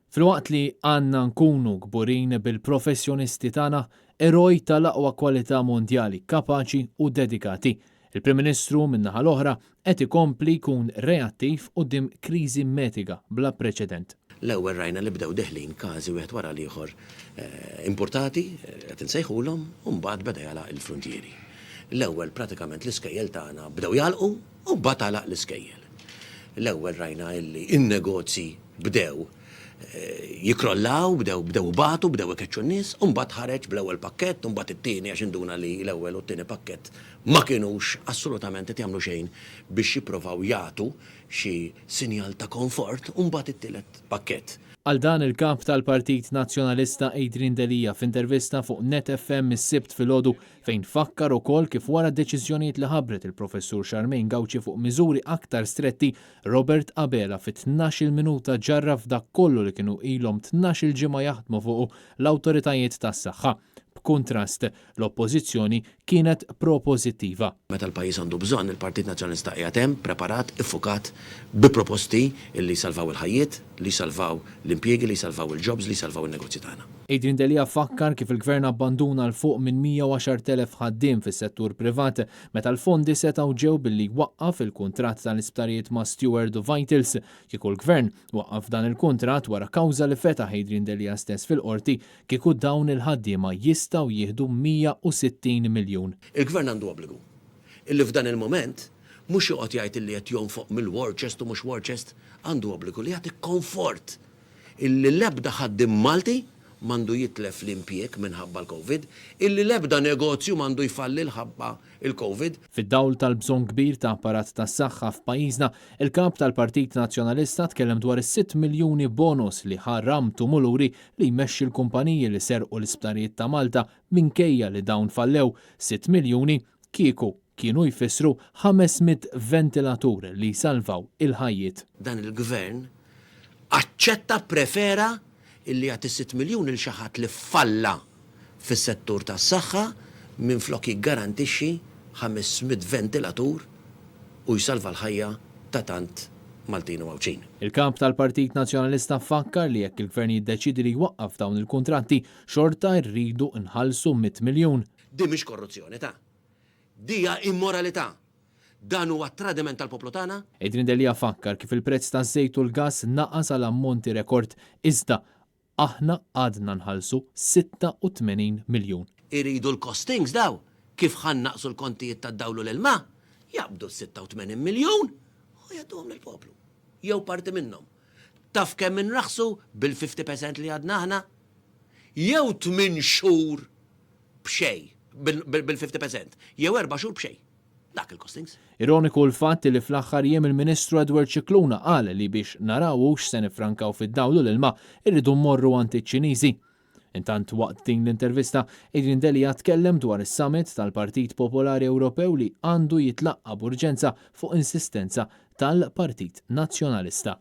Filwaqt li għandna nkunu kburin bil-professjonisti tagħna, eroj tal-aqwa kwalità mondjali, kapaċi u dedikati, il-Prim Ministru min-naħa l-oħra qed ikompli jkun reattiv quddiem kriżi medika bla preċedent. L-ewwel rajna li bdew deħlin każi wieħed wara l-ieħor importati, qed insejħulhom, u mbagħad beda jagħlaq il-fruntieri. L-ewwel pratikament l-iskejjel tagħna bdew jagħlqu u mbagħad għalaq l-iskejjel. L-ewwel rajna illi n-negozji bdew jikkrollaw, bdew bdew ibatu, bdew ikeċċu n-nies, u mbagħad ħareġ bl-ewwel pakkett u mbagħad it-tieni għax induna li l-ewwel u t-tieni pakkett ma kinux assolutament qed jagħmlu xejn biex jipprovaw jagħtu xi sinjal ta' konfort u mbagħad it-tielet pakkett. Qal dan il-Kap tal-Partit Nazzjonalista Adrian Delia f'intervista fuq Net FM is-Sibt filgħodu fejn fakkar ukoll kif wara d-deċiżjonijiet li ħabbret il-Professur Charmaine Gauci fuq miżuri aktar stretti, Robert Abela fi tnax-il minuta ġarraf dak kollu li kienu ilhom tnax-il ġimgħa jaħdmu fuqu l-awtoritajiet tas-saħħa. B'kuntrast, l-Oppożizzjoni kienet propożittiva. Meta l-pajjiż għandu bżonn, il-Partit Nazzjonalista qiegħed hemm, preparat, iffukat, bi proposti li jsalvaw il-ħajjiet, li jsalvaw l-impjiegi, li jsalvaw il-jobs, li jsalvaw in-negozji tagħna. Adrian Delia fakkar kif il-Gvern abbanduna 'l fuq minn 110,000 ħaddiem fis-settur privat meta l-fondi setgħu ġew billi jwaqqaf il-kuntratt tal-isptarijiet ma' Steward u Vitals. Kieku l-Gvern waqqaf dan il-kuntratt wara kawża li fetaħ Adrian Delia stess fil-Qorti, Kieku dawn il-ħaddiema jistgħu jieħdu 160 miljun. Il-Gvern għandu obbligu illi f'dan il-mument mhux joqgħod jgħid illi qed jonfoq mill-war chest u mhux war chest, għandu obbligu li jagħti komfort illi l-ebda ħaddiem Malti m'għandu jitlef l-impjieg minħabba l-Covid, illi l-ebda negozju m'għandu jfalli lħabba l-Covid. Fid-dawl tal-bżonn kbir ta' apparat tas-saħħa f'pajjiżna, il-Kap tal-Partit Nazzjonalista tkellem dwar is-sitt miljuni bonus li ħa Ram Tumuluri li jmexxi l-kumpaniji li serqu l-isptarijiet ta' Malta minkejja li dawn fallew, sitt miljuni kieku kienu jfissru 500 ventilatur li jsalvaw il-ħajjiet. Dan il-Gvern aċċetta, pprefera illi jagħti sitt miljun lil xi ħadd li falla fis-settur tas-saħħa minflok jiggarantixxi 500 ventilatur u jsalva l-ħajja ta' tant Maltin u Għawdxin. Il-Kap tal-Partit Nazzjonalista fakkar li jekk il-Gvern jiddeċiedi li jwaqqaf dawn il-kuntratti, xorta rridu nħallsu mitt miljun. Din mhix korruzzjoni ta'. Di hija immoralità. Dan huwa tradiment tal-poplu tagħna. Adrian Delia fakkar kif il-prezz taż-żejt u l-gass naqas għal ammonti rekord, iżda Aħna għadna nħallsu 86 miljun. Iridu l-costings daw, kif ħa nnaqqsu l-kontijiet tad-dawl u l-ilma, jaqbdu s-86 miljun u jgħadduhom lill-poplu. Jew parti minnhom. Taf kemm inraħħsu bil-50 percent li għadna aħna? Jew tminn xhur b'xejn, bil-50 percent, jew erba' xhur b'xejn. Dak il-costings. Ironiku l-fatt li fl-aħħar jiem il-Ministru Edward Scicluna qal li biex naraw hux se niffrankaw fid-dawl u l-ilma irridu mmorru għand iċ-Ċiniżi. Intant waqt din l-intervista, Adrian Delia tkellem dwar is-summit tal-Partit Popolari Ewropew li għandu jitlaqqa' b'urġenza fuq insistenza tal-Partit Nazzjonalista.